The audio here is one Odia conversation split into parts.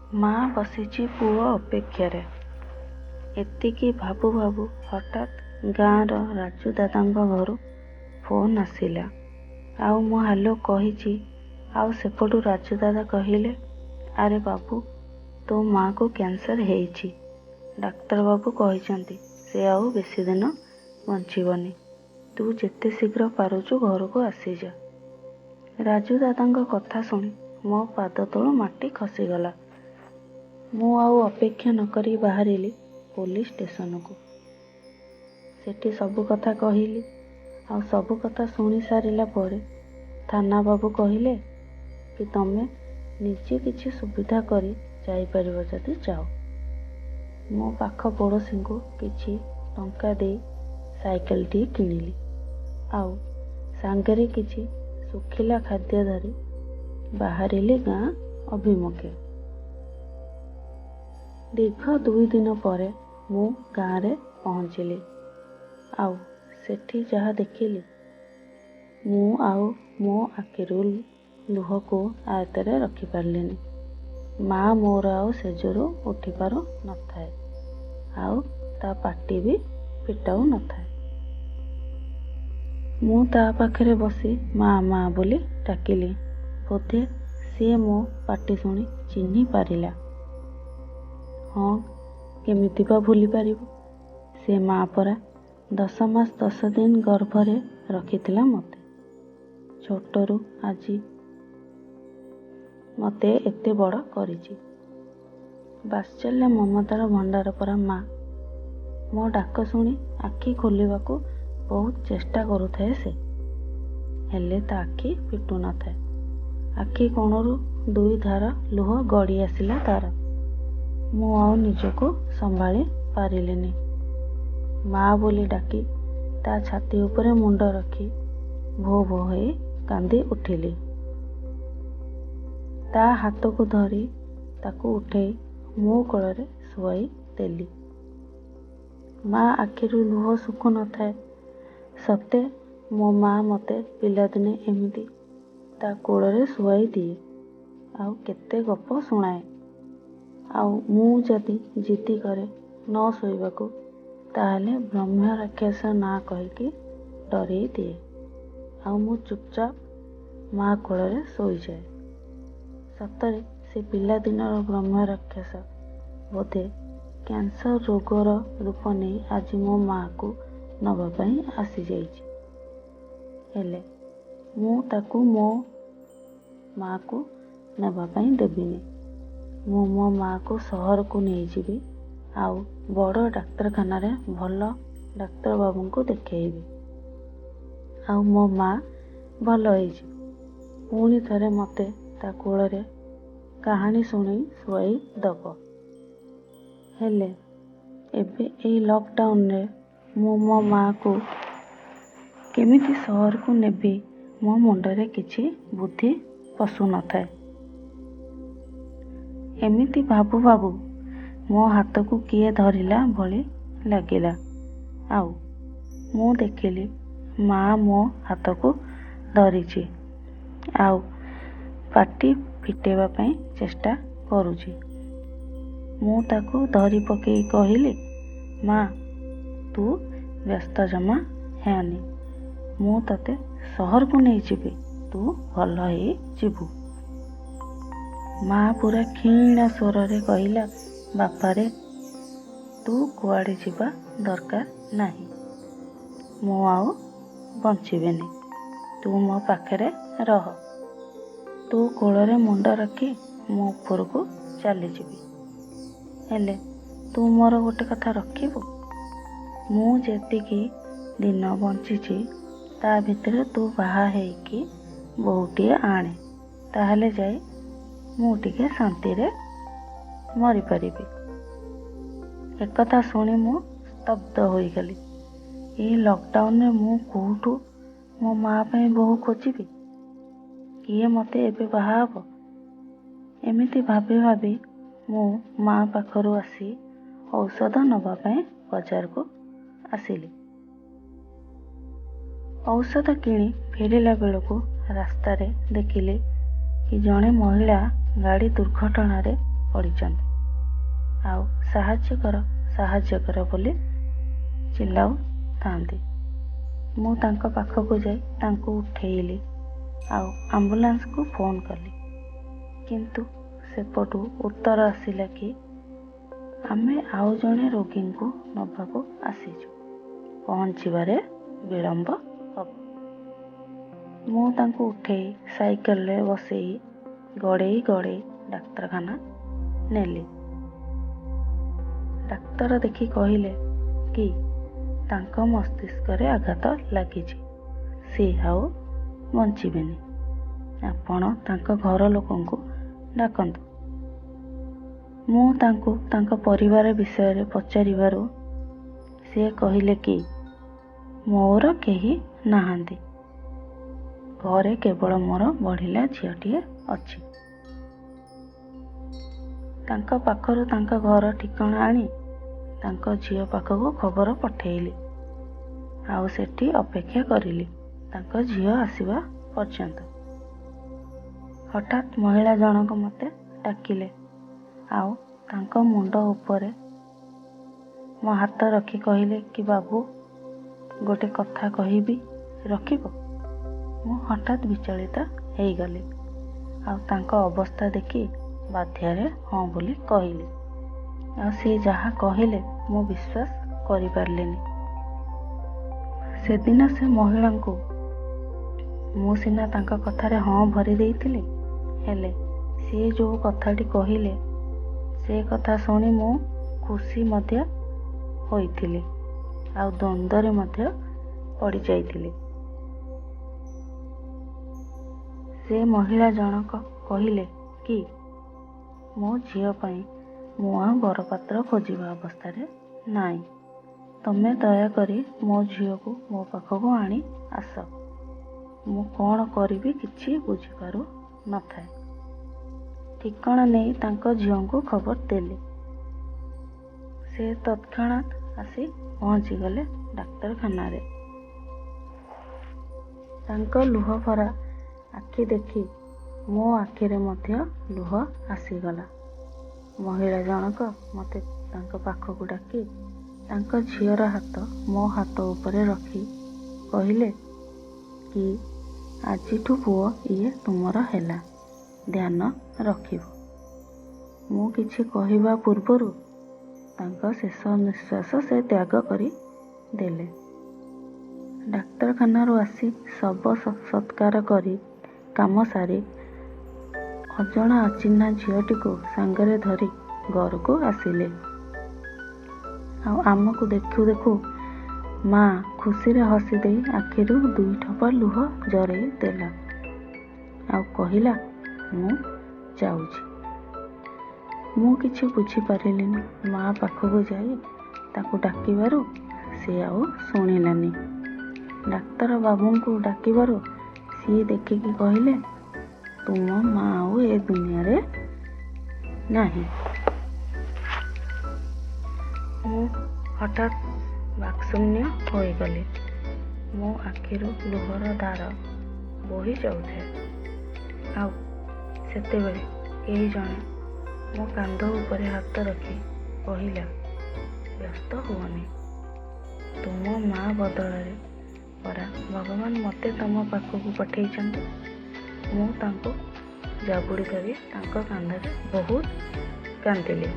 ମା ବସିଛି ପୁଅ ଅପେକ୍ଷାରେ। ଏତିକି ଭାବୁ ଭାବୁ ହଠାତ୍ ଗାଁର ରାଜୁ ଦାଦାଙ୍କ ଘରୁ ଫୋନ୍ ଆସିଲା। ଆଉ ମୁଁ ହାଲୋ କହିଛି ଆଉ ସେପଟୁ ରାଜୁ ଦାଦା କହିଲେ, ଆରେ ବାବୁ, ତୋ ମାଆକୁ କ୍ୟାନ୍ସର ହେଇଛି। ଡାକ୍ତରବାବୁ କହିଛନ୍ତି ସେ ଆଉ ବେଶୀ ଦିନ ବଞ୍ଚିବନି। ତୁ ଯେତେ ଶୀଘ୍ର ପାରୁଛୁ ଘରକୁ ଆସିଯା। ରାଜୁ ଦାଦାଙ୍କ କଥା ଶୁଣି ମୋ ପାଦ ତଳୁ ମାଟି ଖସିଗଲା। ମୁଁ ଆଉ ଅପେକ୍ଷା ନକରି ବାହାରିଲି ପୋଲିସ ଷ୍ଟେସନକୁ। ସେଠି ସବୁ କଥା କହିଲି। ଆଉ ସବୁ କଥା ଶୁଣି ସାରିଲା ପରେ ଥାନା ବାବୁ କହିଲେ କି ତମେ ନିଜେ କିଛି ସୁବିଧା କରି ଯାଇପାରିବ ଯଦି ଯାଅ। ମୋ ପାଖ ପଡ଼ୋଶୀଙ୍କୁ କିଛି ଟଙ୍କା ଦେଇ ସାଇକେଲଟିଏ କିଣିଲି ଆଉ ସାଙ୍ଗରେ କିଛି ଶୁଖିଲା ଖାଦ୍ୟ ଧରି ବାହାରିଲି ଗାଁ ଅଭିମୁଖେ। ଦୀର୍ଘ 2 ଦିନ ପରେ ମୁଁ ଗାଁରେ ପହଞ୍ଚିଲି। ଆଉ ସେଠି ଯାହା ଦେଖିଲି, ମୁଁ ଆଉ ମୋ ଆଖିରୁ ଲୁହକୁ ଆୟତରେ ରଖିପାରିଲିନି। ମା ମୋର ଆଉ ଶେଯରୁ ଉଠିପାରୁ ନଥାଏ, ଆଉ ତା ପାଟି ବି ଫିଟାଉ ନଥାଏ। ମୁଁ ତା ପାଖରେ ବସି ମା ମା ବୋଲି ଡାକିଲି। ବୋଧେ ସିଏ ମୋ ପାଟି ଶୁଣି ଚିହ୍ନି ପାରିଲା। ହଁ, କେମିତି ବା ଭୁଲି ପାରିବ, ସେ ମା ପରା 10 ମାସ 10 ଦିନ ଗର୍ଭରେ ରଖିଥିଲା ମୋତେ। ଛୋଟରୁ ଆଜି ମୋତେ ଏତେ ବଡ଼ କରିଛି। ବାତ୍ସଲ୍ୟ ମମତାର ଭଣ୍ଡାର ପରା ମା। ମୋ ଡାକ ଶୁଣି ଆଖି ଖୋଲିବାକୁ ବହୁତ ଚେଷ୍ଟା କରୁଥାଏ ସେ, ହେଲେ ତା ଆଖି ଫିଟୁ ନଥାଏ। ଆଖି କୋଣରୁ 2 ଧାର ଲୁହ ଗଡ଼ି ଆସିଲା ତାର। ମୁଁ ଆଉ ନିଜକୁ ସମ୍ଭାଳି ପାରିଲିନି। ମା ବୋଲି ଡାକି ତା ଛାତି ଉପରେ ମୁଣ୍ଡ ରଖି ଭୋ ଭୋ ହେଇ କାନ୍ଦି ଉଠିଲି। ତା ହାତକୁ ଧରି ତାକୁ ଉଠେଇ ମୋ କୋଳରେ ଶୁଆଇ ଦେଲି। ମା ଆଖିରୁ ଲୁହ ଶୁଖୁ ନଥାଏ। ସତେ ମୋ ମା ମୋତେ ପିଲାଦିନେ ଏମିତି ତା କୋଳରେ ଶୁଆଇ ଦିଏ ଆଉ କେତେ ଗପ ଶୁଣାଏ। ଆଉ ମୁଁ ଯଦି ଜିଦି କରେ ନ ଶୋଇବାକୁ, ତାହେଲେ ବ୍ରହ୍ମ ରାକ୍ଷସ ନାଁ କହିକି ଡରେଇ ଦିଏ। ଆଉ ମୁଁ ଚୁପଚାପ ମା କୋଳରେ ଶୋଇଯାଏ। ସତରେ ସେ ପିଲାଦିନର ବ୍ରହ୍ମ ରାକ୍ଷସ ବୋଧେ କ୍ୟାନ୍ସର ରୋଗର ରୂପ ନେଇ ଆଜି ମୋ ମାଆକୁ ନବା ପାଇଁ ଆସିଯାଇଛି। ହେଲେ ମୁଁ ତାକୁ ମୋ ମାଆକୁ ନେବା ପାଇଁ ଦେବିନି। ମୁଁ ମୋ ମାଆକୁ ସହରକୁ ନେଇଯିବି ଆଉ ବଡ଼ ଡାକ୍ତରଖାନାରେ ଭଲ ଡାକ୍ତରବାବୁଙ୍କୁ ଦେଖେଇବି। ଆଉ ମୋ ମା ଭଲ ହେଇଯିବ। ପୁଣି ଥରେ ମୋତେ ତା କୋଳରେ କାହାଣୀ ଶୁଣେଇ ଶୁଆଇ ଦବ। ହେଲେ ଏବେ ଏଇ ଲକଡାଉନରେ ମୁଁ ମୋ ମାଆକୁ କେମିତି ସହରକୁ ନେବି, ମୋ ମୁଣ୍ଡରେ କିଛି ବୁଦ୍ଧି ପଶୁନଥାଏ। ଏମିତି ଭାବୁ ଭାବୁ ମୋ ହାତକୁ କିଏ ଧରିଲା ଭଳି ଲାଗିଲା। ଆଉ ମୁଁ ଦେଖିଲି ମା ମୋ ହାତକୁ ଧରିଛି ଆଉ ପାଟି ଫିଟେଇବା ପାଇଁ ଚେଷ୍ଟା କରୁଛି। ମୁଁ ତାକୁ ଧରି ପକେଇ କହିଲି, ମା, ତୁ ବ୍ୟସ୍ତ ଜମା ହେଅନି, ମୁଁ ତତେ ସହରକୁ ନେଇଯିବି, ତୁ ଭଲ ହେଇଯିବୁ। ମା ପୁରା କ୍ଷୀଣ ସ୍ୱରରେ କହିଲା, ବାପାରେ, ତୁ କୁଆଡ଼େ ଯିବା ଦରକାର ନାହିଁ, ମୁଁ ଆଉ ବଞ୍ଚିବିନି, ତୁ ମୋ ପାଖରେ ରହ, ତୁ କୋଳରେ ମୁଣ୍ଡ ରଖି ମୁଁ ଉପରକୁ ଚାଲିଯିବି। ହେଲେ ତୁ ମୋର ଗୋଟେ କଥା ରଖିବୁ, ମୁଁ ଯେତିକି ଦିନ ବଞ୍ଚିଛି ତା ଭିତରେ ତୁ ବାହା ହେଇକି ବୋହୂଟିଏ ଆଣେ, ତାହେଲେ ଯାଇ ମୁଁ ଟିକେ ଶାନ୍ତିରେ ମରିପାରିବି। ଏକଥା ଶୁଣି ମୁଁ ସ୍ତବ୍ଧ ହୋଇଗଲି। ଏଇ ଲକଡାଉନରେ ମୁଁ କୋଉଠୁ ମୋ ମା ପାଇଁ ବୋହୂ ଖୋଜିବି? କିଏ ମୋତେ ଏବେ ବାହା ହବ? ଏମିତି ଭାବି ଭାବି ମୁଁ ମା ପାଖରୁ ଆସି ଔଷଧ ନେବା ପାଇଁ ବଜାରକୁ ଆସିଲି। ଔଷଧ କିଣି ଫେରିଲା ବେଳକୁ ରାସ୍ତାରେ ଦେଖିଲି କି ଜଣେ ମହିଳା ଗାଡ଼ି ଦୁର୍ଘଟଣାରେ ପଡ଼ିଛନ୍ତି ଆଉ ସାହାଯ୍ୟ କର, ସାହାଯ୍ୟ କର ବୋଲି ଚିଲ୍ଲାଉଥାନ୍ତି। ମୁଁ ତାଙ୍କ ପାଖକୁ ଯାଇ ତାଙ୍କୁ ଉଠେଇଲି ଆଉ ଆମ୍ବୁଲାନ୍ସକୁ ଫୋନ୍ କଲି। କିନ୍ତୁ ସେପଟୁ ଉତ୍ତର ଆସିଲା କି ଆମେ ଆଉ ଜଣେ ରୋଗୀଙ୍କୁ ନେବାକୁ ଆସିଛୁ, ପହଞ୍ଚିବାରେ ବିଳମ୍ବ ହେବ। ମୁଁ ତାଙ୍କୁ ଉଠେଇ ସାଇକେଲରେ ବସେଇ ଗଡ଼େଇ ଗଡ଼େଇ ଡାକ୍ତରଖାନା ନେଲି। ଡାକ୍ତର ଦେଖି କହିଲେ କି ତାଙ୍କ ମସ୍ତିଷ୍କରେ ଆଘାତ ଲାଗିଛି, ସେ ଆଉ ବଞ୍ଚିବେନି, ଆପଣ ତାଙ୍କ ଘର ଲୋକଙ୍କୁ ଡାକନ୍ତୁ। ମୁଁ ତାଙ୍କୁ ତାଙ୍କ ପରିବାର ବିଷୟରେ ପଚାରିବାରୁ ସିଏ କହିଲେ କି ମୋର କେହି ନାହାନ୍ତି, ଘରେ କେବଳ ମୋର ବଢ଼ିଲା ଝିଅଟିଏ ଅଛି। ତାଙ୍କ ପାଖରୁ ତାଙ୍କ ଘର ଠିକଣା ଆଣି ତାଙ୍କ ଝିଅ ପାଖକୁ ଖବର ପଠେଇଲି ଆଉ ସେଠି ଅପେକ୍ଷା କରିଲି ତାଙ୍କ ଝିଅ ଆସିବା ପର୍ଯ୍ୟନ୍ତ। ହଠାତ୍ ମହିଳା ଜଣକ ମୋତେ ଡାକିଲେ ଆଉ ତାଙ୍କ ମୁଣ୍ଡ ଉପରେ ମୋ ହାତ ରଖି କହିଲେ କି ବାବୁ, ଗୋଟେ କଥା କହିବି, ରଖିବ? ମୁଁ ହଠାତ୍ ବିଚଳିତ ହେଇଗଲି ଆଉ ତାଙ୍କ ଅବସ୍ଥା ଦେଖି ବାଧ୍ୟରେ ହଁ ବୋଲି କହିଲି। ଆଉ ସିଏ ଯାହା କହିଲେ ମୁଁ ବିଶ୍ୱାସ କରିପାରିଲିନି। ସେଦିନ ସେ ମହିଳାଙ୍କୁ ମୁଁ ସିନା ତାଙ୍କ କଥାରେ ହଁ ଭରି ଦେଇଥିଲି, ହେଲେ ସିଏ ଯେଉଁ କଥାଟି କହିଲେ ସେ କଥା ଶୁଣି ମୁଁ ଖୁସି ମଧ୍ୟ ହୋଇଥିଲି ଆଉ ଦ୍ୱନ୍ଦ୍ୱରେ ମଧ୍ୟ ପଡ଼ିଯାଇଥିଲି। ସେ ମହିଳା ଜଣକ କହିଲେ କି ମୋ ଝିଅ ପାଇଁ ମୁଁ ଆଉ ବରପାତ୍ର ଖୋଜିବା ଅବସ୍ଥାରେ ନାହିଁ, ତମେ ଦୟାକରି ମୋ ଝିଅକୁ ମୋ ପାଖକୁ ଆଣି ଆସ। ମୁଁ କ'ଣ କରିବି କିଛି ବୁଝିପାରୁ ନଥାଏ। ଠିକଣା ନେଇ ତାଙ୍କ ଝିଅଙ୍କୁ ଖବର ଦେଲି। ସେ ତତ୍କ୍ଷଣାତ୍ ଆସି ପହଞ୍ଚିଗଲେ ଡାକ୍ତରଖାନାରେ। ତାଙ୍କ ଲୁହଭରା ଆଖି ଦେଖି ମୋ ଆଖିରେ ମଧ୍ୟ ଲୁହ ଆସିଗଲା। ମହିଳା ଜଣକ ମୋତେ ତାଙ୍କ ପାଖକୁ ଡାକି ତାଙ୍କ ଝିଅର ହାତ ମୋ ହାତ ଉପରେ ରଖି କହିଲେ କି ଆଜିଠୁ ପୁଅ ଇଏ ତୁମର ହେଲା, ଧ୍ୟାନ ରଖିବ। ମୁଁ କିଛି କହିବା ପୂର୍ବରୁ ତାଙ୍କ ଶେଷ ନିଶ୍ୱାସ ସେ ତ୍ୟାଗ କରି ଦେଲେ। ଡାକ୍ତରଖାନାରୁ ଆସି ଶବ ସତ୍କାର କରି କାମ ସାରି ଅଜଣା ଅଚିହ୍ନା ଝିଅଟିକୁ ସାଙ୍ଗରେ ଧରି ଘରକୁ ଆସିଲେ। ଆଉ ଆମକୁ ଦେଖୁ ଦେଖୁ ମା ଖୁସିରେ ହସିଦେଇ ଆଖିରୁ ଦୁଇ ଠୋପା ଲୁହ ଝରେଇ ଦେଲା ଆଉ କହିଲା, ମୁଁ ଯାଉଛି। ମୁଁ କିଛି ବୁଝିପାରିଲିନି। ମା ପାଖକୁ ଯାଇ ତାକୁ ଡାକିବାରୁ ସେ ଆଉ ଶୁଣିଲାନି। ଡାକ୍ତର ବାବୁଙ୍କୁ ଡାକିବାରୁ ସିଏ ଦେଖିକି କହିଲେ, ତୁମ ମା ଆଉ ଏ ଦୁନିଆରେ ନାହିଁ। ମୁଁ ହଠାତ୍ ବାକ୍ଶୂନ୍ୟ ହୋଇଗଲି। ମୋ ଆଖିରୁ ଲୁହର ଧାର ବୋହି ଯାଉଥାଏ। ଆଉ ସେତେବେଳେ କେହି ଜଣେ ମୋ କାନ୍ଧ ଉପରେ ହାତ ରଖି କହିଲା, ବ୍ୟସ୍ତ ହୁଅନି, ତୁମ ମା ବଦଳରେ ପରା ଭଗବାନ ମୋତେ ତମ ପାଖକୁ ପଠେଇଛନ୍ତି। ମୁଁ ତାଙ୍କୁ ଜାବୁଡ଼ି ଧରି ତାଙ୍କ କାନ୍ଧରେ ବହୁତ କାନ୍ଦିଲି।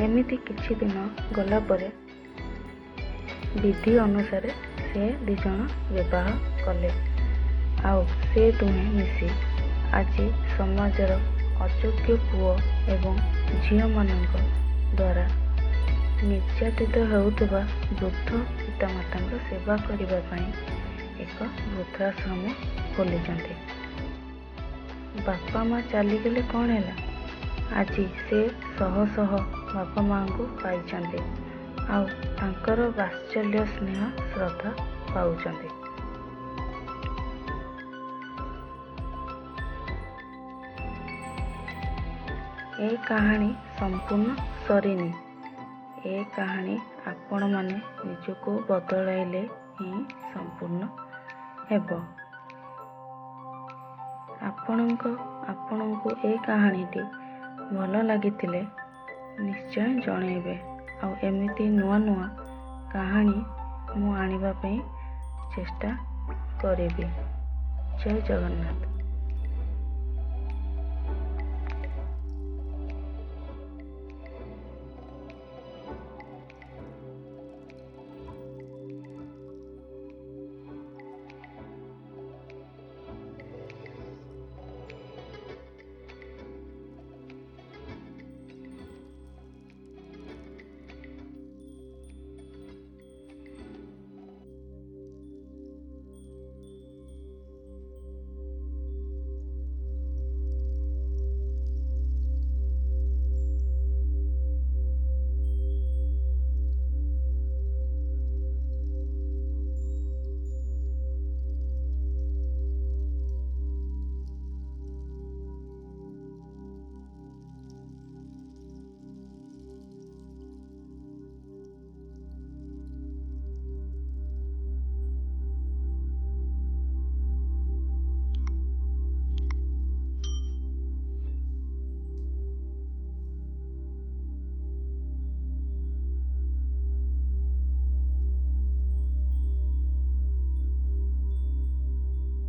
ଏମିତି କିଛି ଦିନ ଗଲା ପରେ ବିଧି ଅନୁସାରେ ସେ ଦୁଇଜଣ ବିବାହ କଲେ ଆଉ ସେ ଦୁହେଁ ମିଶି ଆଜି ସମାଜର ଅଯୋଗ୍ୟ ପୁଅ ଏବଂ ଝିଅମାନଙ୍କ ଦ୍ୱାରା ନିର୍ଯାତିତ ହେଉଥିବା ବୃଦ୍ଧ ପିତାମାତାଙ୍କ ସେବା କରିବା ପାଇଁ ଏକ ବୃଦ୍ଧାଶ୍ରମ ଖୋଲିଛନ୍ତି। ବାପା ମା ଚାଲିଗଲେ କ'ଣ ହେଲା, ଆଜି ସେ ଶହ ଶହ ବାପା ମାଙ୍କୁ ପାଇଛନ୍ତି ଆଉ ତାଙ୍କର ବାତ୍ସଲ୍ୟ ସ୍ନେହ ଶ୍ରଦ୍ଧା ପାଉଛନ୍ତି। ଏ କାହାଣୀ ସମ୍ପୂର୍ଣ୍ଣ ସରିନି। ଏ କାହାଣୀ ଆପଣମାନେ ନିଜକୁ ବଦଳାଇଲେ ହିଁ ସମ୍ପୂର୍ଣ୍ଣ ହେବ। ଆପଣଙ୍କ ଆପଣଙ୍କୁ ଏ କାହାଣୀଟି ଭଲ ଲାଗିଥିଲେ ନିଶ୍ଚୟ ଜଣେଇବେ, ଆଉ ଏମିତି ନୂଆ ନୂଆ କାହାଣୀ ମୁଁ ଆଣିବା ପାଇଁ ଚେଷ୍ଟା କରିବି। ଜୟ ଜଗନ୍ନାଥ।